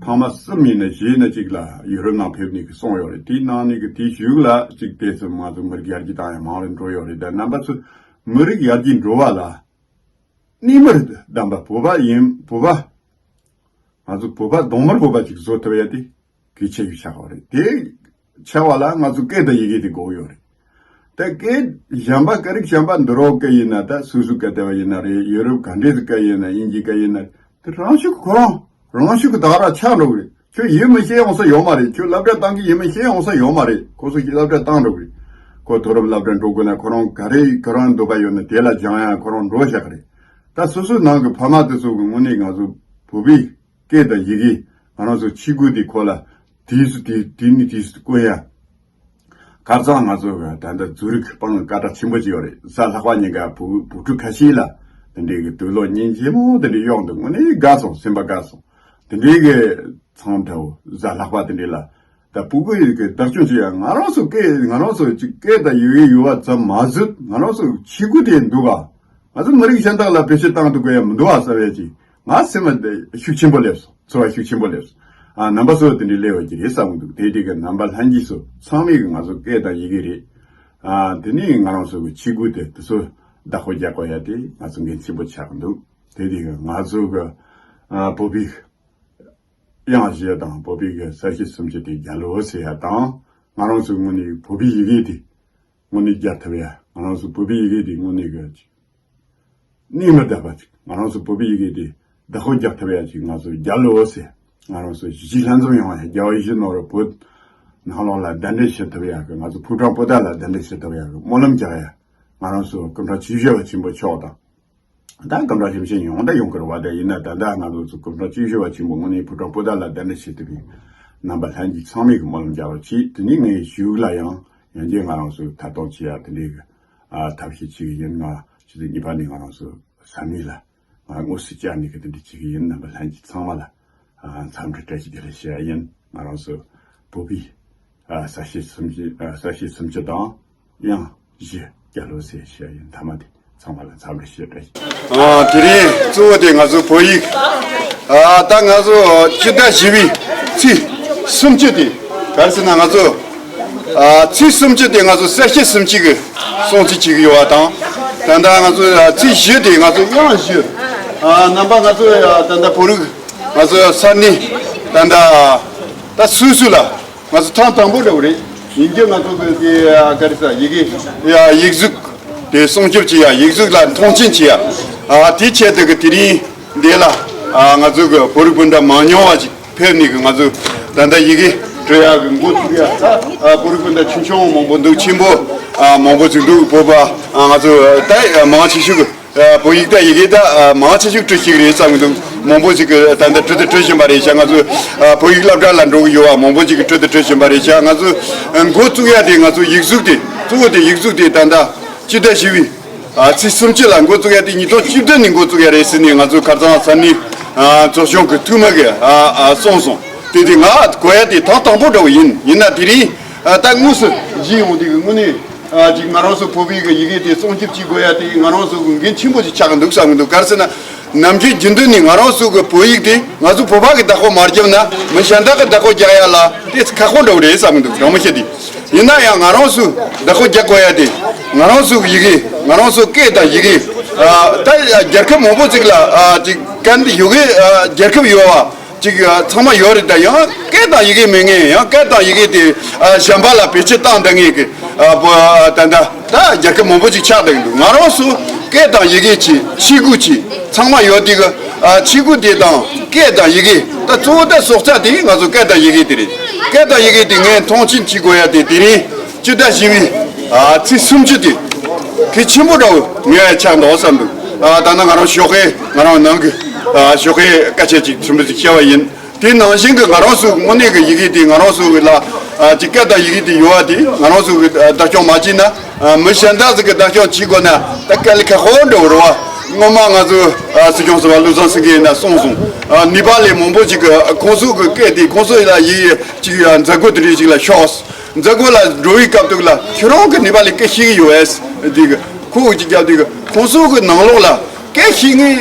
ཐེངས་མ་གསུམ་ཡིན་ན་བཞི་ཡིན་ན་ཅིག་ལ་ཡུ་རོབ་ནང་ཕེབས་ནས་གི་སོང་ཡོད་རེད། དེའི་ནང་ནས་གི་དེའི་གཞུག་ལ་ཅིག་དེ་ཚོ་ང་ཚོ་མི་རིགས་ཡར་རྒྱས་གཏང་ཡ་མང་རུ་འགྲོ་ཡོད་རེད། ད་རྣམ་པ་ཚོ་ མི་རིགས་ཡར་རྒྱས་འགྲོ་བ་ལ་གནས་མར་གདམས་པ། བོད་པ་ཡིན། བོད་པ། ང་ཚོ་བོད་པ་གདོང་དམར་བོད་པ་ཅིག་བཟོ་ཐུབ་ཡ་དེ་གལ་ཆེ་ཤོས་ཆགས་པ་རེད། དེ་ཆགས་པ་ལ་ང་ཚོ་སྐད་དང་ཡི་གེ་དེ་དགོས་ཡོད་རེད། ད་སྐད་གཞན་པ་སྐད་རིགས་གཞན་པ་འདི་རོགས་སྐད་ཡིན་ན། ད་སུད་སི་སྐད་བཏགས་པ་ཡིན་ན་རེད། ཡུ་རོབ་ག་འདྲས་སྐད་ཡིན་ན། དབྱིན་ཇིའི་སྐད་ཡིན་ན། དེ་རང་ཤུགས་ཁོ་རང་རང་ཤུགས་ཀྱིས་ད་ག་རང་ཆགས་འགྲོ་གི་རེད། ཁྱོད་ཡིན་མིན་ཤེས་ཡོང་ས་ཡོད་མ་རེད། ཁྱོད་སློབ་གྲྭ་བཏང་གི་ཡིན་མིན་ཤེས་ཡོང་ས་ཡོད་མ་རེད། ཁོ་ཚོ་ཞིག་སློབ་གྲྭ་བཏང་འགྲོ་གི་རེད། ཁོ་མཐོ་རིམ་སློབ་གྲྭ་འགྲོ་དགོས་ན་ཁོ་རང་ག་རེ་ཁོ་རང་འདོད་པ་ཡོད་ན་དེ་ལ་སྦྱང་ཡ་ཁོ་རང་འགྲོ་བཞག་གི་རེད། ད་སོ་སོའི་ནང་གི་ཕ་མ་དེ་ཚོ་གི་དངོས་གནས་ང་ཚོ་བོད་པའི་སྐད་དང་ཡི་གེ་ང་རང་ཚོ་ཆས་གོས་དེ་ཁོ་ལ་དུས་སུ་དུས་དུས་ནས་དུས་སུ་བསྐོན་ཡ། ཁ་སང་ང་ཚོ་གི་ད་ལྟ་ཛུ་རིག་སྤང་སྐད་གྲགས་ཆེན་པོ་ཅིག་ཡོད་རེད། གཟའ་ལྷག་པ་ཉིན་ཀ་བུ་བུ་ཕྲུག་ཁ་ཤས་ལ་དེ་འདྲའི་གི་དུག་སློག་བརྙན་ཆེན་མོ་དེ་འདྲ་གཡོགས་འདུག་དངོས་གནས་དགའ་སོང་། སེམས་པ་དགའ་སོང་། དེ་འདྲའི་གི་མཚམས་འདྲ་བོ་གཟའ་ལྷག་པ་དེ་འདྲ་ལ་ད་ཕྲུ་གུ་ཡི་གི་བདག་སྐྱོང་བྱེད་ཡ། ང་རང་ཚོ་སྐད་ང་རང་ཚོ་ཅིག་སྐད་དང་ཡི་གེ་ཡོད་པ་ཙམ་མ་ཟད་ང་རང་ཚོ་ཆས་གོས་དེ་འདུག་ག་ང་ཚོ་མི་རིགས་གཞན་དག་ལ་བེད་སྤྱོད་བཏང་ཐུབ་ཀྱི་ཡ་མི་འདུག་ག་བསམ་ཡ་ཅིག་ང་སེམས་ལ་ཤུགས་ཆེན་པོ་སླེབས་སོང་། ཚོར་བ་ཤུགས་ཆེན་པོ་སླེབས་སོང་། ཨ། རྣམ་པ་ཚོ་དེ་འདྲའི་སླེབས་ཡོད་ཀྱི་རེད་བསམ་གྱི་འདུག་དེ་དེ་གི་རྣམ་པ་ལྷན་རྒྱས་ཚོ་ཚང་མས་གི་ང་ཚོ་སྐད་དང་ཡི་གེ་རེད། ཨ། དེ་ནས་ང་རང་ཚོ་གི་ཆས་གོས་དེ་དེ་ཚོ་བདག་པོ་རྒྱག་དགོས་ཡ་དེ་ང་ཚོ་འགན་ཆེན་པོ་ཆགས་ཀྱི་འདུག་དེ་དེ་གི་ང་ཚོ་གི་ཨ། བོད་པའི་དབྱངས་བཞི་དང་བོད་པའི་གི་ས་བྱི་སུམ་ཅུ་དེ་རྒྱལ་ལོ་ཟེར་ཡ་དང་། ང་རང་ཚོ་དངོས་གནས་བོད་པའི་ཡི་གེ་དེ་དངོས་གནས་རྒྱལ་ཐུབ་ཡ། ང་རང་ཚོ་བོད་པའི་ཡི་གེ་དེ་དངོས་གནས་གི་གནས་མི་ཐུབ་པ་ཅིག་ང་རང་ཚོ་བོད་པའི་ཡི་གེ་དེ་བདག་པོ་རྒྱག་ཐུབ་ཡ་ཅིག་ང་ཚོ་རྒྱལ་ལོ་ཟེར། ང་རང་ཚོ་གཞིས་བྱེས་ལྷན་འཛོམས་ཡོང་བ་ཡ། རྒྱལ་བ་ཡིད་བཞིན་ནོར་བུ་བོད་ནང་ལོགས་ལ་གདན་འདྲེན་བྱེད་ཐུབ་ཡ་གི། ང་ཚོ་ཕོ་བྲང་པོ་ཏ་ལ་གདན་འདྲེན་བྱེད་ཐུབ་ཡ་གི་སྨོན་ལམ་རྒྱག་ཡ། ང་རང་ཚོ་སྐུ་ཕྲེང་བཅུ་བཞི་པ་ཆེན་པོ་མཆོག་དང་། ད་སྐུ་ཕྲེང་ཞིབ་ཕྱིན་ཡོང་ད་ཡོང་གི་རེད་བ། ད་ཡིན་ན་ད་ལྟ་ང་ཚོ་ཚོ་སྐུ་ཕྲེང་བཅུ་བཞི་པ་ཆེན་པོ་དངོས་གནས་ཕོ་བྲང་པོ་ཏ་ལ་གདན་འདྲེན་བྱེད་ཐུབ་པའི་རྣམ་པ་ལྷན་རྒྱས་ཚང་མས་གི་སྨོན་ལམ་རྒྱག་རོགས་གྱིས། དེ་ནས་ངའི་གཞུག་ལ་ཡང་ཡང་རྒྱས་ང་རང་ཚོའི་ཐད་གཏོང་བྱེད་ཡ་དེ་འདྲའི་གི་ཨ་ཐབས་ཤེས་བྱེད་ཀྱི་ཡིན། ང་ཆུ་ཚོད་གཉིས་པ་ནས་ང་རང་ཚོ་ས་གནས་ལ་ང་དངོས་སུ་བཅར་ནས་གི་དེ་འདྲ་བྱེད་ཀྱི་ཡིན། རྣམ་པ་ལྷན་རྒྱས་ཚང་མ་ལ་ཨ་འཚམས་འདྲི་བཀྲ་ཤིས་བདེ་ལེགས་ཞུ་ཡ་ཡིན། ང་རང་ཚོ་བོད་པའི་ཨ་ས་བྱི་སུམ་ཅུ་ཨ་ས་བྱི་སུམ་ཅུ་དང་དབྱངས་བཞི་རྒྱལ་ལོ་ཟེར་ཞུ་ཡ་ཡིན། མཐའ་མ་དེ་ཚང་མ་ལ་འཚམས་འདྲི་ཞུ། བཀྲ་ཤིས། ཨ་དེ་རིང་གཙོ་བོ་དེ་ང་ཚོ་བོད་ཡིག་ཨ་ད་ང་ཚོ་སྤྱི་ཟླ་བཞི་པའི་ཚེས་སུམ་ཅུ་དེ་ག་རེ་ཟེར་ན་ང་ཚོ་ཨ་ཚེས་སུམ་ཅུ་དེ་ང་ཚོ་ས་བྱི་སུམ་ཅུ་གི་སྲུང་བརྩི་བྱེད་ཀྱི་ཡོད་པ་དང་། ད་ལྟ་ང་ཚོ་ཨ་ཚེས་བཞི་དེ་ང་ཚོ་དབྱངས་བཞི། ཨ་རྣམ་པ་ང་ཚོ་ཨ་ད་ལྟ་བོད་རིགས་ང་ཚོ་ས་གནས་ད་ལྟ་ད་སུད་སི་ལ་ང་ཚོ་ཐེངས་དང་པོ་འདྲ་བོ་རེད། ཡིན་རྒྱུ་ང་ཚོ་གི་དེ་ཨ་ག་རེ་ཟེར་ཡི་གེ་ཡ་ཡིག་གཟུགས་དེ་སྲུང་སྐྱོབ་བྱེད་ཡ། ཡིག་གཟུགས་ལ་མཐོང་ཆེན་བྱེད་ཡ། ཨ་དེའི་ཆེད་དུ་གི་དེ་རིང་འདི་ལ་ཨ་ང་ཚོ་གི་བོད་རིགས་སྤུན་ཟླ་མང་ཉུང་བ་ཅིག་ཕེབས་ནས་གི་ང་ཚོ་ད་ལྟ་ཡི་གེ་འབྲི་ཡག་གི་འགོ་ཚུགས་ཡག་ད་ཨ་བོད་རིགས་སྤུན་ཟླ་ཆུང་ཆུང་མང་པོ་འདུག་ཆེན་པོ་ཨ་མང་པོ་ཅིག་འདུག་བོད་པ་ཨ་ང་ཚོ་ད་མང་ཆེ་ཤོས་གི་ཨ་བོད་ཡིག་ད་ཡི་གེ་ད་ཨ་མང་ཆེ་ཤོས་འབྲི་ཤེས་ཀྱི་རེད་བསམ་གི་འདུག་མང་པོ་ཅིག་གི་ད་ལྟ་འབྲི་དང་འབྲི་བཞིན་པ་རེད་ཤག་ང་ཚོ་ཨ་བོད་ཡིག་སློབ་གྲྭ་ལ་འགྲོ་གི་ཡོད་པ་མང་པོ་ཅིག་གི་འབྲི་དང་འབྲི་བཞིན་པ་རེད་ཤག་ང་ཚོ་ཨ་འགོ་བཙུགས་ཡག་དེ་ང་ཚོ་ཡིག་གཟུགས་དེ་གཙོ་བོ་དེ་ཡིག་གཟུགས་དེ་ད་ལྟ་སྤྱི་ཟླ་བཞི་པའི་ཨ་ཚེས་སུམ་ཅུ་ལ་འགོ་བཙུགས་ཡ་དེ་ཉིས་སྟོང་བཅུ་བདུན་ནས་འགོ་བཙུགས་ཡ་རེད་ཟེར་ནས་ང་ཚོ་ཁ་སང་ས་གནས་ཨ་ཚོགས་ཆུང་གི་འཐུས་མི་གིས་ཨ་ཨ་གསུངས་སོང་། དེ་དེ་ང་གོ་ཡ་དེ་ཐེངས་དང་པོ་འདྲ་བོ་ཡིན། ཡིན་ན་དེ་རིང་ཨ་ད་དངོས་སུ་གཞི་ཡོང་དུས་ཀྱི་དངོས་གནས་ཨ་ཅིག་ང་རང་ཚོ་བོད་པའི་གི་ཡི་གེ་དེ་སྲུང་སྐྱོབ་བྱེད་དགོས་ཡ་དེ་ང་རང་ཚོ་གི་འགན་ཆེན་པོ་ཞིག་ཆགས་ཀྱི་འདུག་བསམ་གྱི་འདུག་ག་རེ་ཟེར་ན། ནམ་རྒྱུན་རྒྱུན་དུ་ནས་ང་རང་ཚོ་གི་བོད་ཡིག་དེ་ང་ཚོ་བོད་པ་གི་བདག་པོ་མ་བརྒྱབ་ན་མི་གཞན་དག་གི་བདག་པོ་རྒྱག་ཡ་ལ་དེ་ཁག་པོ་འདྲ་བོ་རེད་བསམ་གི་འདུག་རང་མི་ཤེས་དེ། ཡིན་ན་ཡང་ང་རང་ཚོ་བདག་པོ་རྒྱག་དགོས་ཡ་དེ་ང་རང་ཚོ་གི་ཡི་གེ་ང་རང་ཚོ་སྐད་དང་ཡི་གེ་ཨ་ད་རྒྱལ་ཁབ་མང་པོ་ཅིག་ལ་ཨ་ཅིག་གན་ཡོད་གི་ཨ་རྒྱལ་ཁབ་ཡོད་པ་ཅིག་ཨ་ཚང་མ་ཡོད་རེད། ད་ཡང་སྐད་དང་ཡི་གེ་མེད་མཁན་ཡང་སྐད་དང་ཡི་གེ་དེ་ཨ་གཞན་པ་ལ་བེད་སྤྱོད་བཏང་བསྡད་མཁན་གི་ཨ་བོ་ཨ་ད་ད་ད་རྒྱལ་ཁབ་མང་པོ་ཅིག་ཆགས་བསྡད་ཀྱི་འདུག་ང་རང་ཚོ་སྐད་དང་ཡི་གེ་ཆེ་ཆས་གོས་ཆེ་ཚང་མ་ཡོད་དེ་གི་ཨ་ཆས་གོས་དེ་དང་སྐད་དང་ཡི་གེ་ད་གཙོ་བོ་ད་སྲོག་རྩ་དེ་ང་ཚོ་སྐད་དང་ཡི་གེ་དེ་རེད། སྐད་དང་ཡི་གེ་དེ་ངས་མཐོང་ཆེན་བྱེད་དགོས་ཡ་དེ་དེ་རིང་སྤྱི་ཟླ་བཞི་པའི་ཨ་ཚེས་སུམ་ཅུ་དེ་གལ་ཆེན་པོ་འདྲ་བོ་ངས་ཆགས་འདུག་བསམ་འདུག་ཨ་ད་ནི་ང་རང་ཞོགས་ཀས་ང་རང་ནང་གི་ཨ་ཞོགས་ཀས་སྐད་ཆ་ཅིག་ཆུང་ཆུང་ཅིག་བཤད་པ་ཡིན། དེ་ནང་བཞིན་གྱི་ང་རང་ཚོའི་དངོས་གནས་ཀྱི་ཡི་གེ་དེ་ང་རང་ཚོ་གི་ལ་ཨ་ཅིག་སྐད་དང་ཡི་གེ་དེ་ཡོད་པ་དེ་ང་རང་ཚོ་གི་ཨ་བདག་སྐྱོང་མ་བྱས་ན་ཨ་མི་གཞན་དག་ཅིག་གི་བདག་སྐྱོང་བྱེད་དགོས་ན་ད་དཀའ་ལས་ཁག་པོ་འདྲ་བོ་རེད་བ། སྔོན་མ་ང་ཚོ་ཨ་སྲིད་སྐྱོང་ཟུར་པ་བློ་བཟང་སེང་གེ་ཡིན་ན་གསུངས་སོང་། ཨ་ནེ་པ་ལི་མང་པོ་ཅིག་གི་ཁོང་ཚོ་གི་སྐད་དེ་ཁོང་ཚོ་ལ་ཡི་ཅིག་ཨ་མཛད་སྒོ་དེ་འདྲ་ཅིག་ལ་ཤོག་མཛད་སྒོ་ལ་འགྲོ་བའི་སྐབས་དུས་ལ་ཁྱོད་རང་གི་ནེ་པ་ལི་སྐད་ཤེས་ཀྱི་ཡོད་ཨེ་ཟེར་དེ་གི་ཁོ་གི་ཅིག་རྒྱབ་དུས་གི་ཁོང་ཚོ་གི་ནང་ལོགས་ལ་སྐད་ཤེས་མཁན་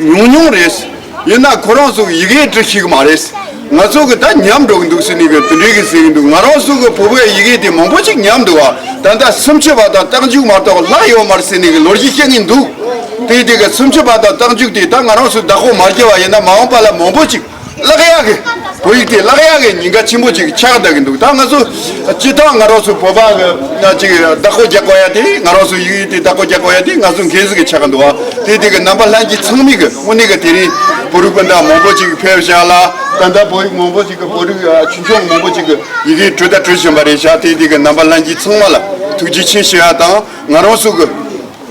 ཉུང་ཉུང་རེད། ཡིན་ན་ཁོ་རང་ཚོ་གི་ཡི་གེ་འབྲི་ཤེས་གི་མ་རེད། ང་ཚོ་གི་ད་ཉམས་འགྲོ་གི་འདུག་ཟེར་ནས་གི་དེ་འདྲའི་གི་ཟེར་གི་འདུག་ང་རང་ཚོ་གི་བོད་པའི་ཡི་གེ་དེ་མང་པོ་ཅིག་ཉམས་འདུག་བ། ད་ལྟ་སུམ་ཅུ་པ་དང་རྟགས་འཇུག་མ་གཏོགས་ལྷག་ཡོད་མ་རེད་ཟེར་ནས་གི་ལོ་རྒྱུས་བཤད་གི་འདུག་དེ་དེ་གི་སུམ་ཅུ་པ་དང་རྟགས་འཇུག་དེ་ད་ང་རང་ཚོ་བདག་པོ་མ་བརྒྱབ་པ་ཡིན་ན་མ་འོངས་པ་ལ་མང་པོ་ཅིག་བརླག་ཡག་གི། བོད་ཡིག་དེ་བརླག་ཡག་གི་ཉེན་ཁ་ཆེན་པོ་ཅིག་ཆགས་བསྡད་གི་འདུག་ད་ང་ཚོ་སྤྱི་བཏང་ང་རང་ཚོ་བོད་པ་གི་ཅིག་བདག་པོ་རྒྱག་དགོས་ཡ་དེ། ང་རང་ཚོ་ཡི་གེ་དེ་བདག་པོ་རྒྱག་དགོས་ཡ་དེ་ང་ཚོ་འགན་ཟིག་གི་ཆགས་གི་འདུག་བ། དེ་དེ་གི་རྣམ་པ་ལྷན་རྒྱས་ཚང་མས་གི་དངོས་གནས་གི་དེ་རིང་བོད་རིགས་སྤུན་ཟླ་མང་པོ་ཅིག་ཕེབས་བཞག་ལ། ད་ལྟ་བོད་ཡིག་མང་པོ་ཅིག་གི་བོད་རིགས་ཆུང་ཆུང་མང་པོ་ཅིག་གི་ཡི་གེ་འབྲི་ད་འབྲི་བཞིན་པ་རེད་ཤག་དེ་དེ་གི་རྣམ་པ་ལྷན་རྒྱས་ཚང་མ་ལ་ཐུགས་རྗེ་ཆེ་ཞུ་ཡ་དང་། ང་རང་ཚོ་གི་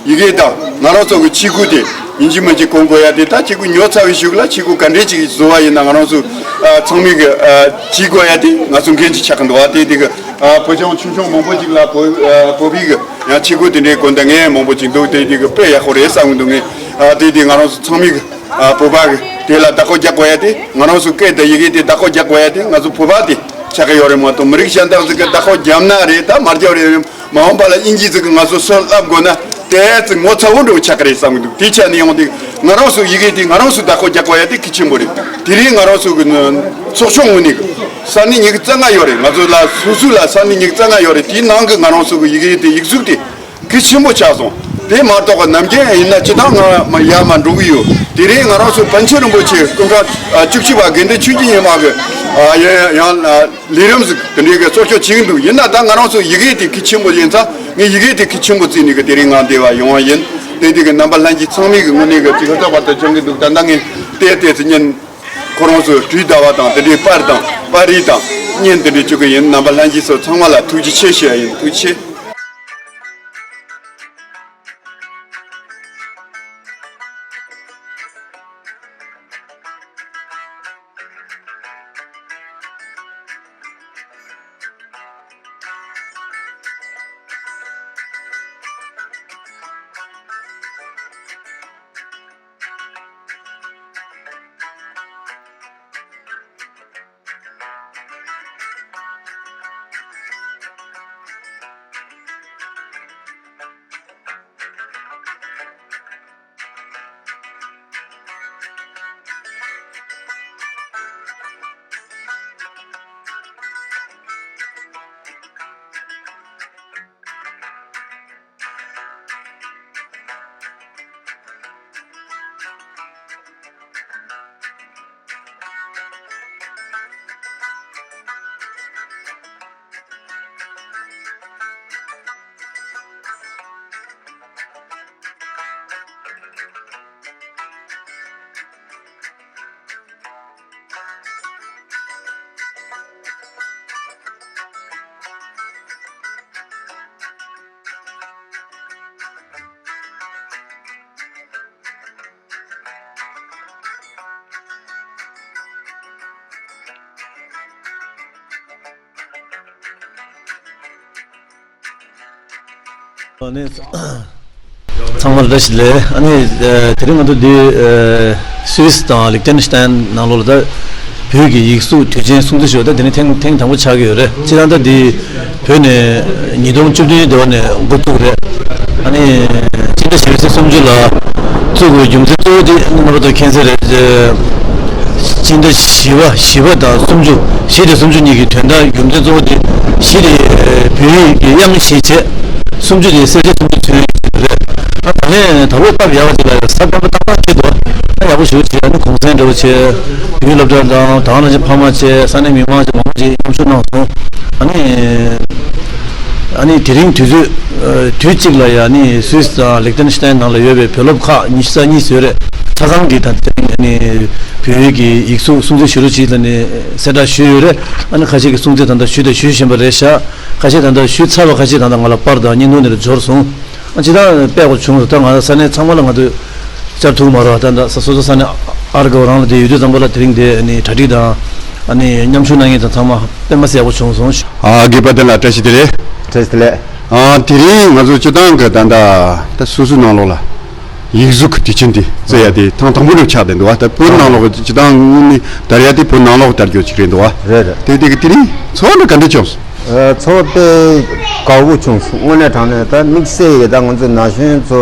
ཡི་གེ་དང་ང་རང་ཚོ་གི་ཆས་གོས་དེ་ཡིན་གཅིག་མིན་གཅིག་གོན་དགོས་ཡ་དེ། ད་ཆས་གོས་ཉོ་ཚར་བའི་གཞུག་ལ་ཆས་གོས་ག་འདྲས་ཅིག་བཟོ་བ་ཡིན་ན་ང་རང་ཚོ་ཨ་ཚང་མས་གི་ཨ་བྱེད་དགོས་ཡ་དེ་ང་ཚོ་འགན་ཅིག་ཆགས་ཀྱི་འདུག་བ། དེ་དེ་གི་ཨ་བོད་ལྗོངས་ཆུང་ཆུང་མང་པོ་ཅིག་ལ་བོད་ཨ་བོད་པའི་གི་ཡང་ཆས་གོས་དེ་འདྲས་གོན་བསྡད་མཁན་མང་པོ་ཅིག་འདུག་དེ་དེ་གི་དཔེ་ཡག་པོ་རེད་བསམ་གི་འདུག་ངས། ཨ་དེ་དེ་ང་རང་ཚོ་ཚང་མས་གི་ཨ་བོད་པ་གི་དེ་ལ་བདག་པོ་རྒྱག་དགོས་ཡ་དེ། ང་རང་ཚོ་སྐད་དང་ཡི་གེ་དེ་བདག་པོ་རྒྱག་དགོས་ཡ་དེ་ང་ཚོ་བོད་པ་དེ་ཆགས་ཀྱི་ཡོད་རེད་མ་གཏོགས། མི་རིགས་གཞན་དག་ཅིག་གི་བདག་པོ་བརྒྱབ་ན་རེད། ད་མ་བརྒྱབ་རེད། མ་འོངས་པ་ལ་དབྱིན་ཇི་ཟིག་གིས་ང་ཚོ་སྲོལ་བསླབ་དགོས་ན་དེ་ཙི་ངོ་ཚ་བོ་འདྲ་བོ་ཆགས་ཀྱི་རེད་བསམ་གྱི་འདུག་དེ་ཆ་ནས་ཡོང་དུས་ང་རང་ཚོ་ཡི་གེ་དེ་ང་རང་ཚོ་བདག་པོ་རྒྱག་དགོས་ཡ་དེ་གལ་ཆེན་པོ་རེད། དེ་རིང་ང་རང་ཚོ་གི་ཚོགས་ཆུང་ངོས་ནས་ས་གནས་ཉི་ཤུ་རྩ་ལྔ་ཡོད་རེད། ང་ཚོ་ལ་སོ་སོ་ལ་ས་གནས་ཉི་ཤུ་རྩ་ལྔ་ཡོད་རེད། དེའི་ནང་གི་ང་རང་ཚོ་གི་ཡི་གེ་དེ་ཡིག་གཟུགས་དེ་གལ་ཆེན་པོ་ཆགས་སོང་། དེ་མ་གཏོགས་ནམ་རྒྱུན་ཡིན་ན་སྤྱི་བཏང་ང་མ་ཡར་མར་འགྲོ་གི་ཡོད། དེ་རིང་ང་རང་ཚོ་པཎ་ཆེན་རིན་པོ་ཆེ་སྐུ་ཕྲེང་བཅུ་གཅིག་པ་དགེ་འདུན་ཆོས་ཀྱི་ཉི་མ་གི་ཡང་ལས་རིམ་ཟིག་དེ་འདྲའི་གི་གཙོ་སྐྱོང་བྱེད་ཀྱི་འདུག་ཡིན་ན་ད་ང་རང་ཚོ་ཡི་གེ་དེ་གལ་ཆེན་པོ་ཡིན་ཙང་ངས་ཡི་གེ་དེ་གལ་ཆེན་པོ་བརྩིས་ནས་གི་དེ་རིང་ང་འདི་བ་ཡོང་བ་ཡིན། དེ་དེ་གི་རྣམ་པ་ལྷན་རྒྱས་ཚང་མས་གི་དངོས་གནས་གི་ཅིག་ཧུར་ཐག་བར་དུ་སྦྱང་གི་འདུག་ད་ལྟ་ངས་བལྟས་བལྟས་ཚེ་བརྙན་ཁོ་རང་ཚོ་གྲོས་བརྡ་བ་དང་དེ་འདྲའི་པར་དང་པར་རིས་དང་བརྙན་དེ་འདྲའི་བཅུག་གི་ཡིན། རྣམ་པ་ལྷན་རྒྱས་ཚོ་ཚང་མ་ལ་ཐུགས་རྗེ་ཆེ་ཞུ་ཡ་ཡིན། ཐུགས་རྗེ་ཆེ། ཨ་ནི། ཚང་མར་བཀྲ་ཤིས་བདེ་ལེགས། ཨ་ནི། ཨ། དེ་རིང་ང་ཚོ་འདི། ཨ། སུད་སི་དང་ལིག་ཏེན་སི་ཏན་ནང་ལོགས་ལ་ད་བོད་ཀྱི་ཡིག་གཟུགས་དུས་ཆེན་སྲུང་བརྩི་ཞུ་བ་ད་དེ་ནི་ཐེངས་ཐེངས་དང་པོ་ཆགས་ཀྱི་ཡོད་རེད། སྤྱིར་བཏང་ད་འདི་བོད་ནས་ཉིས་སྟོང་བཅུ་བདུན་དེ་བ་ནས་འགོ་བཙུགས་རེད། ཨ་ནི། སྤྱི་ཟླ་བཞི་པའི་ཚེས་སུམ་ཅུ་ལ་བཙུགས་པའི་རྒྱུ་མཚན་གཙོ་བོ་དེ་རྣམ་པ་ཚོ་མཁྱེན་གསལ་རེད། སྤྱི་ཟླ་བཞི་པ་བཞི་པ་དང་སུམ་ཅུ་བཞི་དང་སུམ་ཅུ་གཉིས་ཀྱི་དོན་དག་རྒྱུ་མཚན་གཙོ་བོ་དེ་གཞི་དེ་བོད་ཡིག་གི་དབྱངས་ཞེས་བྱས། སུམ་ཅུ་དེ་གསལ་བྱེད་སུམ་ཅུ་ཚུན་རེད། ད་ད་ལན་དང་པོ་སྟབས་ཡག་པ་ཅིག་ལ་ས་བར་པ་ཏག་ཏག་སྐྱེས་འདུག་ཡག་པོ་ཞེ་པོ་བྱས། ཨ་ནི་གུང་སེང་འདྲ་བོ་བྱས། བོད་ཡིག་སློབ་གྲྭ་དང་ད་ག་ནང་བཞིན་ཕ་མ་བྱས། ས་གནས་མི་མང་བྱས། མང་པོ་ཅིག་མཉམ་ཞུགས་གནང་སོང་། ཨ་ནི། ཨ་ནི་དེ་རིང་དུས་ཚོད། ཨ། དུས་གཅིག་ལ་ཡ་ཨ་ནི་སུད་སི་དང་ལིག་ཏེན་སི་ཏན་ནང་ལ་ཡོད་པའི་བོད་སློབ་ཁག་ཉི་ཤུ་རྩ་གཉིས་ཡོད་རེད། ཆ་ཚང་གིས་ད་ལྟ་ཨ་ནི་བོད་ཡིག་གི་ཡིག་གཟུགས་སྲུང་བརྩི་ཞུ་རོགས་གྱིས་ལབ་ནས་གསལ་བསྒྲགས་ཞུས་ཡོད་རེད། ཨ་ནི་ཁ་ཤས་ཀྱིས་སྲུང་བརྩི་ད་ལྟ་ཞུས་དང་ཞུ་བཞིན་པ་རེད་ཤག་ཁ་ཤས་ད་ལྟ་ཞུས་ཚར་བ་ཁ་ཤས་ད་ལྟ་ང་ལ་པར་དང་བརྙན་ཐུང་དེ་འདྲ་འབྱོར་སོང་། ཨ། ཅི་ད་དཔེ་ཡག་པོ་བྱུང་སོང་། ད་ང་ས་གནས་ཚང་མ་ལ་ང་ཚོས་བཅར་ཐུབ་མ་རེད། ད་ད་སོ་སོ་ས་གནས་ཨར་ག་རང་ལ་དེ་ཡོད་དུས་ཙམ་པ་ལ་དེ་རིང་དེ་ཨ་ནི་གྲ་སྒྲིག་དང་ཨ་ནི་མཉམ་ཞུགས་གནང་མཁན་དང་ཚང་མ་དཔེ་མ་སྲིད་ཡག་པོ་བྱུང་སོང་། ཨ། དགེ་བ་བདེ་ལགས་བཀྲ་ཤིས་བདེ་ལེགས། བཀྲ་ཤིས་བདེ་ལེགས། ཨ། དེ་རིང་ང་ཚོ་སྤྱིར་བཏང་གི་ད་ལྟ་ད་སོ་སོའི་ནང་ལོགས་ལ་ཡིག་གཟུགས་ཀྱི་དུས་ཆེན་དེ་རྩི་ཡ་དེ་ཐེངས་དང་པོ་རེད་ཆགས་བསྡད་འདུག་བ། ད་བོད་ནང་ལོགས་ཀྱི་སྤྱིར་བཏང་དངོས་གནས་དར་ཡ་དེ་བོད་ནང་ལོགས་དར་རྒྱུ་ཅིག་རེད་འདུག་བ། རེད་རེད། དེ་དེ་གི་དེ་རིང་ཚོར་བ་འདྲ་ག་འདྲ་བྱུང་སོང་། ཨ། ཚོར་བ་དཔེ་དགའ་བོ་བྱུང་སོང་། དངོས་གནས་དྲང་གནས་ད་དམིགས་བསལ་གྱི་ད་ང་ཚོ་ན་གཞོན་ཚོ་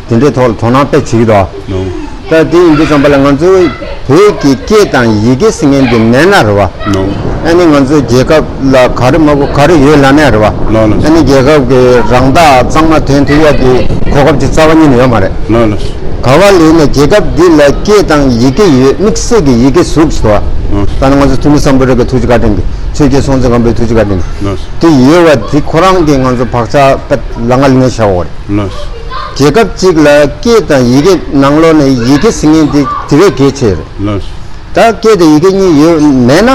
དེ་འདྲའི་ཐོག་ལ་དོ་སྣང་དཔེ་བྱེད་ཀྱི་འདུག་བ། ད་དེ་ཡིན་དུས་ཙམ་པ་ལ་ང་ཚོའི་ བོད་ཀྱི་སྐད་དང་ཡི་གེ་ཟེར་མཁན་འདི་མེད་ན་རེད་བ། ལགས། ཨ་ནི་ང་ཚོའི་རྒྱལ་ཁབ་ལ་ག་རེ་མ་དགོས་ག་རེ་ཡོད་ལབ་ན་རེད་བ། ལགས་ལགས། ཨ་ནི་རྒྱལ་ཁབ་ཀྱི་རང་རྟགས་གཙང་མ་ཐོན་ཐུབ་ཡག་གི་གོ་སྐབས་ཅིག་རྩ་བ་ཉིད་ནས་ཡོད་མ་རེད། ལགས་ལགས། ག་བ་ལོས་ན་རྒྱལ་ཁབ་འདི་ལ་སྐད་དང་ཡི་གེ་ཡོད། དམིགས་བསལ་གྱི་ཡི་གེ་ཟུག་ཞིག་འདུག་བ། ལགས། ད་ནི་ང་ཚོ་ཐུ་མི་སམ་བྷོ་ཊ་གི་ཐུགས་རྗེ་བཀའ་དྲིན་གྱིས། ཆོས་རྒྱལ་སྲོང་བཙན་སྒམ་པོའི་ཐུགས་རྗེ་བཀའ་དྲིན་གྱིས། ལགས། དེ་ཡོད་བ་དེ་ཁོ་རང་གིས་ང་ཚོ་བག་ཆགས་པད་ལ་ང་ལ་ངས་བཞག་པ་རེད། ལགས། རྒྱལ་ཁབ་ཅིག་ལ་སྐད་དང་ཡི་གེ་ནང་ལོགས་ནས་ཡི་གེ་ཟེར་མཁན་དེ་དེ་བས་གལ་ཆེ་རེད། ལགས། ད་སྐད་དང་ཡི་གེ་གཉིས་ཡོད་མེད་ན།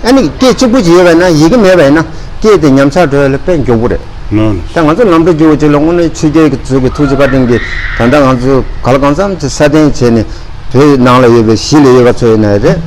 ཨ་ནི་སྐད་གཅིག་པུ་ཅིག་ཡོད་པ་ཡིན་ན། ཡི་གེ་མེད་པ་ཡིན་ན་སྐད་དེ་ཉམས་ཆག་འགྲོ་ཡ་ལ་དཔེ་མགྱོགས་པོ་རེད། ལགས། ད་ང་ཚོ་ལམ་འགྲོ་རྒྱུ་བོ་ཅིག་ལ་དངོས་གནས་ཆོས་རྒྱལ་གྱི་ཚོ་གི་ཐུགས་རྗེ་བཀའ་དྲིན་གྱིས་ད་ལྟ་ང་ཚོ་ག་ལ་གང་འཚམ་ཅིག་སྲ་བརྟན་བྱས་ནས། བོད་ནང་ལ་ཡོད་པའི་གཞིས་ལ་ཡོད་པ་ཚོ་ཡིན་ན་རེད།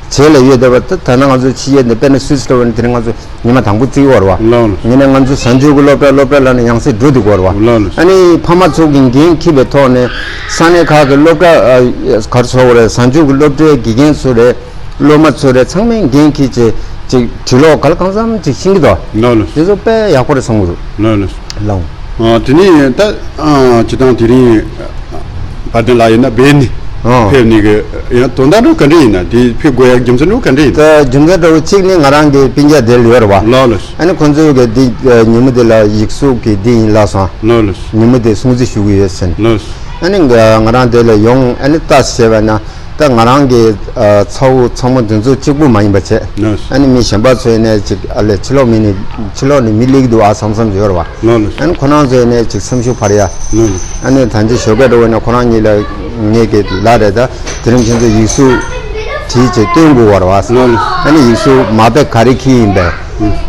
བྱེས་ལ་ཡོད་བསྡད་པ་ད་ད་ནང་ང་ཚོ་ཕྱི་རྒྱལ་ནས། དཔེར་ན་སུད་སི་འདྲ་བོ་ནས་དེ་རིང་ང་ཚོ་ཉི་མ་དང་པོ་བརྩི་བར་བ། ལགས་ལགས། ཡིན་ནའི་ང་ཚོ་གཟའ་མཇུག་གི་སློབ་གྲྭ་སློབ་གྲྭ་ལ་ནི་ཡང་སེ་འགྲོ་འདུག་བར་བ། ལགས་ལགས། ཨ་ནི་ཕ་མ་ཚོ་གི་འགན་འཁྱེར་བའི་ཐོག་ནས་ས་གནས་ཁག་གི་སློབ་གྲྭ་ཨ་གར་ཚོགས་རེད། གཟའ་མཇུག་གི་སློབ་གྲྭའི་དགེ་རྒན་ཚོ་རེད། སློབ་མ་ཚོ་རེད། ཚང་མས་འགན་འཁྱེར་བྱས་ཅིག་འབྲི་ཀློག་ག་ལ་གང་འཚམ་ཅིག་ཤེས་ཀྱི་འདུག་ལགས་ལགས། དེ་ཚོ་དཔེ་ཡག་པོ་རེད་བསམ་གྱི་འདུག་ལགས་ལགས། ལགས། ཨ་དེ་ནས་ད་ཨ་སྤྱི་བཏང་དེ་རིང་བར་ཐེན་ལགས་ཡིན་ན་བོད་ནས་ཨ་ཕེབས་ནས་གི་ཡང་དོན་དག་འདྲ་བོ་ག་འདྲ་ཡིན་ན། དེ་ཕེབས་དགོས་ཡག་རྒྱུ་མཚན་འདྲ་བོ་ག་འདྲ་ཡིན་ན། ད་རྒྱུ་མཚན་འདྲ་བོ་གཅིག་ནི་ང་རང་གི་སྤུན་ཀྱག་དེ་ལ་ཡོད་རེད་བ། ལགས་ལགས། ཨ་ནི་ཁོང་ཚོས་གི་འདི་ཉིན་མོ་དེ་ལ་ཡིག་གཟུགས་ཀྱི་འདི་ཡིན་ལབ་སོང་། ལགས་ལགས། ཉིན་མོ་དེ་སྲུང་བརྩི་ཞུ་གི་ཡོད་ཟེར་ནས། ལགས་ལགས། ཨ་ནི་ང་རང་དེ་ལ་ཡོང་། ཨ་ནི་ལྟ་བྱས་པ་ན། ད་ང་རང་གི་ཨ་ཚ་བོ་ཚ་མོ་དེ་ཚོ་གཅིག་པུ་མ་ཡིན་པ་བྱས། ལགས་སོ། ཨ་ནི་མི་གཞན་པ་ཚོ་ཡིན་ནའི་ཅིག་ཨ་ལས་ཕྱི་ལོགས་མི་ནི་ཕྱི་ལོགས་ནས་མི་སླེབས་ཀྱི་འདུག་ཨ་བསམ་བསམ་ཡོད་རེད་བ། ལགས་སོ། ཨ་ནི་ཁོ་རང་ཚོ་ཡིན་ནའི་ཅིག་སེམས་ཤུགས་འཕར་ཡ། ལགས་སོ། ཨ་ནི་ད་ཅི་ཞོགས་ཀས་འགྲོ་བ་ན་ཁོ་རང་གཉིས་ལ་ངས་ཀྱི་ལབ་རེད། ད་དེ་རིང་ཁྱེད་ཚོ་ཡིག་གཟུགས་བྲིས་བྱས་སྟོན་དགོས་བ་རེད་བ། ལགས་སོ། ཨ་ནི་ཡིག་གཟུགས་མ་དཔེ་ག་རེ་འཁྱེར་ཡིན་པས།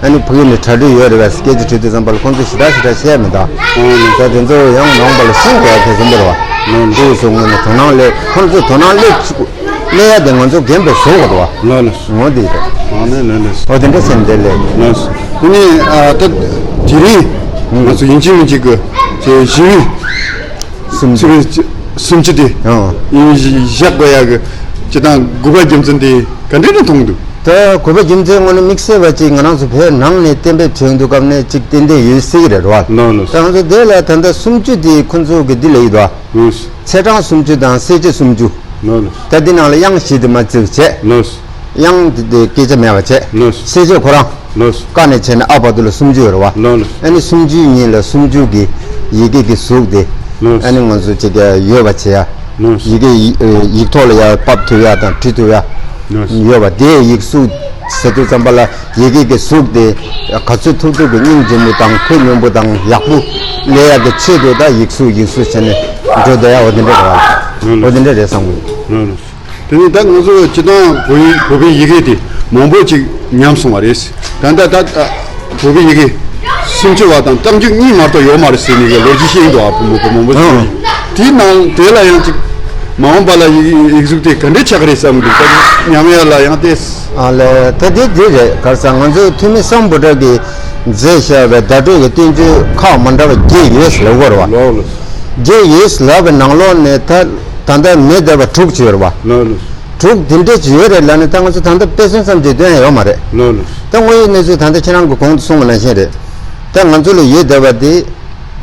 ཨ་ནི་ཕ་གི་ནས་གྲ་སྒྲིག་ཡོད་རེད་པས། སྐད་ཆ་དྲིས་དུས་ཙམ་པ་ལ་ཁོང་ཚོས་ཞེ་དྲག་ཞེ་དྲག་བཤད་མི་འདུག་ཨ་ནི་ད་དེ་ཚོ་ཡང་ནང་པ་ལ་ཤེས་དགོས་ཡ་དེ་ཚོ་འདི་རེད་བ། ཨ་ནི་སྐུ་སོང་ངོ་ནས་དོ་སྣང་སླེབས། ཁོང་ཚོས་དོ་སྣང་སླེབས་ཆུག་སླེབས་ཡ་དེ་ང་ཚོ་རྒན་པས་བཟོ་དགོས་འདུག་བ། ལགས་ལགས། ངོ་དེ་རེད། ཨ་ནི་ལགས་ལགས། ཨོ་དེ་འདྲ་བཤད་འདི་ལས། ལགས་སོ། དེ་ནས་ཨ་ད་དེ་རིང་ང་ཚོ་ཡིན་གཅིག་མིན་གཅིག་གི་ཅེ་ཞི་བའི་སུམ་ཅུ། སུམ་ཅུ་དེ་ཨང་ཡིན་བཞག་དགོས་ཡ་གི་སྤྱི་བཏང་དགོས་པ་རྒྱུ་མཚན་དེ་ག་འདྲ་འདྲ་མཐོང་གི་འདུག་ད་དགོས་པ་རྒྱུ་མཚན་དངོས་གནས་དམིགས་བསལ་བ་ཅིག་ང་རང་ཚོ་བོད་ནང་ནས་གཏན་འབེབས་བྱས་འདུག་སྐབས་ནས་ཅིག་ཏན་ཏན་ཡོད་སྲིད་ཀྱི་རེད་བ། ལགས་ལགས། ད་ང་ཚོ་དེ་ལ་ད་ལྟ་སུམ་ཅུ་དེ་ཁོ་ཚོ་གི་འདི་ལ་ཡོད་དོ། ལགས། ཚེས་གྲངས་སུམ་ཅུ་དང་གསལ་བྱེད་སུམ་ཅུ། ལགས་ལགས། ད་འདི་ནང་ལ་དབྱངས་བཞི་དེ་མ་བརྩིས་པ་བྱས། ལགས། དབྱངས་དེ་དེ་སྐད་ཆ་མེད་པ་བྱས། ལགས། གསལ་བྱེད་ཁོ་རང་། ལགས། ཀ་ནས་བྱས་ནས་ཨ་བར་དུ་ལ་སུམ་ཅུ་ཡོད་རེད་བ། ལགས་ལགས། ཨ་ནི་སུམ་ཅུའི་ཉིན་ལ་སུམ་ཅུ་གི་ཡི་གེ་གི་གཟུགས་དེ། ལགས། ཨ་ནི་ང་ཚོ་ཅིག་ཡོད་པ་བྱེད་ཡ། ལགས། ཡི་གེ་ཡི་ཡིག་ཐོག་ལ་ཡར་ཕབ་ཐུབ་ཡ་དང་བྲིས་ཐུབ་ཡ། ལགས། ཡོད་པ་དེ་ཡིག་གཟུགས་ཟེར་དུས་ཙམ་པ་ལ་ཡི་གེ་གི་གཟུགས་དེ་ག་ཚོད་ཐུབ་ཐུབ་ཀྱི་སྙིང་རྗེ་མོ་དང་ཁོད་སྙོམས་པོ་དང་ཡག་པོ་སླེབས་ཡ་གི་ཆེད་དུ་ད་ཡིག་གཟུགས་ཡིག་གཟུགས་བྱས་ནས་འགྲོ་བསྡད་ཡ་འོ་དེ་འདྲ་རེད་བ། ལགས་ལགས། འོ་དེ་འདྲ་རེད་བསམ་གི་འདུག་ལགས་ལགས། དེ་ནས་ད་ང་ཚོ་སྤྱི་བཏང་བོད་ཡིག་བོད་པའི་ཡི་གེ་དེ་མང་པོ་ཅིག་ཉམས་སོང་བ་རེད། ད་ལྟ་ད་བོད་པའི་ཡི་གེ་སུམ་ཅུ་བ་དང་རྟགས་འཇུག་གཉིས་མ་གཏོགས་ཡོད་མ་རེད་ཟེར་ནས་ལོ་རྒྱུས་བཤད་ཀྱི་འདུག་ཨ་བུ་མོ་བུ་མང་པོ་ཟེར་ནས། དེའི་ནང་དེ་ལ་ཡང་ཅིག་མ་འོངས་པ་ལ་ཡིག་ཡིག་གཟུགས་དེ་ག་འདྲས་ཆགས་ཀྱི་རེད་བསམ་གི་འདུག་ད་ཉམས་ཡ་ལ་ཡང་ཏེ། ཨ་ལས་ད་དེ་དེ་རེད། ག་རེ་ཟེར་ང་ཚོའི་ཐུ་མི་སམ་བྷོ་ཊ་གིས་མཛད་བཞག་པའི་བརྡ་སྤྲོད་ཀྱི་བསྟན་བཅོས་ཁག་མ་འདྲ་བ་བརྒྱད་ཡོད་ཟེར་ལབ་ཀྱི་ཡོད་རེད་བ། ལགས་ལགས། བརྒྱད་ཡོད་ཟེར་ལབ་པའི་ནང་ལོགས་ནས་ད་ད་ལྟ་མེད་བསྡད་པ་དྲུག་ཅིག་ཡོད་རེད་བ། ལགས་ལགས། དྲུག་འདི་འདྲས་ཅིག་ཡོད་རེད་ལབ་ནས་ད་ང་ཚོ་ད་ལྟ་དཔེ་མཚོན་ཙམ་ཅིག་སྟོན་ཡ་ཡོད་མ་རེད། ལགས་ལགས། ད་དངོས་ཡོད་གནས་ཚུལ་ད་ལྟ་ཁྱེད་རང་གིས་གོང་དུ་གསུངས་པ་ནང་བཞིན་རེད། ད་ང་ཚོ་ལ་ཡོད་བསྡད་པ་དེ་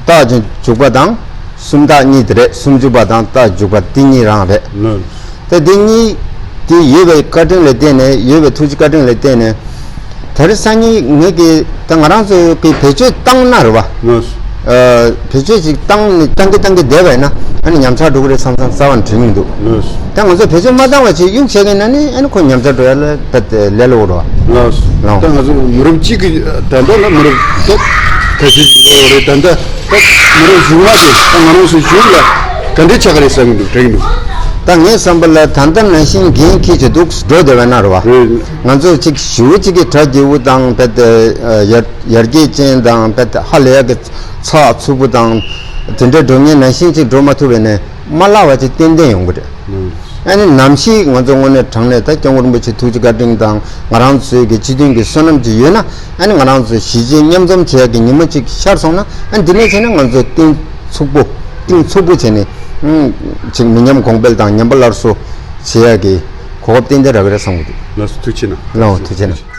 རྟགས་ཅན་འཇུག་པ་དང་སུམ་རྟགས་གཉིས་དེ་རེད། སུམ་ཅུ་པ་དང་རྟགས་འཇུག་པ་དེ་གཉིས་རང་རེད། ལགས་ལགས། ད་དེ་གཉིས་དེ་ཡོད་པའི་བཀའ་དྲིན་ལ་བརྟེན་ནས། ཡོད་པའི་ཐུགས་རྗེ་བཀའ་དྲིན་ལ་བརྟེན་ནས། དེ་རིང་སང་ཉིན་ངེད་ཀྱིས་ད་ང་རང་ཚོ་གི་བེད་སྤྱོད་བཏང་ན་རེད་བ། ལགས་སོ། ཨ་བེད་སྤྱོད་ཅིག་བཏང་ནས་བཏང་གི་བཏང་གི་བསྡད་པ་ཡིན་ན་ཨ་ནི་ཉམས་ཆག་འགྲོ་གི་རེད་བསམ་བསམ་རྩ་བ་ནས་དྲན་གྱི་མི་འདུག་ལགས་སོ། ད་ང་ཚོ་བེད་སྤྱོད་མ་བཏང་བ་ཅིག་གཡུག་བྱས་ཀྱི་ན་ནི་ཨ་ནི་ཁོ་ཉམས་ཆག་འགྲོ་ཡ་ལ་ད་ལས་སླ་བོ་རེད་བ། ལགས་སོ། ལགས། ད་ང་ཚོ་མི་རབས་གཅིག་གི་ད་ལྟ་ལ་མི་རབས་ད་ཁ་ཤས་ཅིག་འགྲོ་ཡོད་རེད། ད་ལྟ་ད་མི་རབས་གཞུག་མ་དེ་ད་ང་རང་ཚོའི་གཞུང་ལ་ག་འདྲས་ཆགས་ཀྱི་རེད་བསམ་གྱི་འདུག་དྲན་གྱི་འདུག་ད་ངའི་བསམ་པ་ལ་ད་ལྟ་ནང་བཞིན་འགན་འཁྱེར་བྱས་འདུག་འགྲོ་བསྡད་པ་ན་རེད་བ། རེད། ང་ཚོ་གཅིག་ཞེ་པོ་གཅིག་གི་གྲ་རྒྱས་པོ་དང་བེད་ཡར་ཡར་རྒྱས་ཅན་དང་བེད་ཧ་ལས་ཡག་གི་ཚགས་ཚུད་པོ་དང་དེ་འདྲ་འགྲོ་མཁན་ནང་བཞིན་གཅིག་འགྲོ་མ་ཐུབ་པས་ནས་མ་བརླག་པ་ཅིག་ཏན་ཏན་ཡོང་གི་རེད། ཨ་ནི་ནམ་ཞིག་ང་ཚོ་དངོས་གནས་དྲང་གནས་ད་སྐྱབས་མགོན་རིན་པོ་ཆེ་ཐུགས་རྗེ་བཀའ་དྲིན་དང་ང་རང་ཚོའི་གི་སྤྱི་མཐུན་གྱི་བསོད་ནམས་ཅིག་ཡོད་ན་ཨ་ནི་ང་རང་ཚོ་གཞིས་བྱེས་མཉམ་འཛོམས་བྱེད་ཡག་གི་ཉིན་མོ་ཅིག་ཤར་སོང་ན་ཨ་ནི་འདི་ནས་བྱས་ན་ང་ཚོ་གཏིང་ཚུགས་པོ་གཏིང་ཚུགས་པོ་བྱས་ནས་ཨང་ཅིག་མི་ཉམས་གོང་འཕེལ་དང་ཉམས་པ་སླར་གསོ་བྱེད་ཡག་གི་གོ་སྐབས་ཏན་ཏན་རག་གི་རེད་བསམ་གི་འདུག་ལགས་སོ། ཐུགས་རྗེ་གནང་། ལགས་འོང་། ཐུགས་རྗེ་གནང་།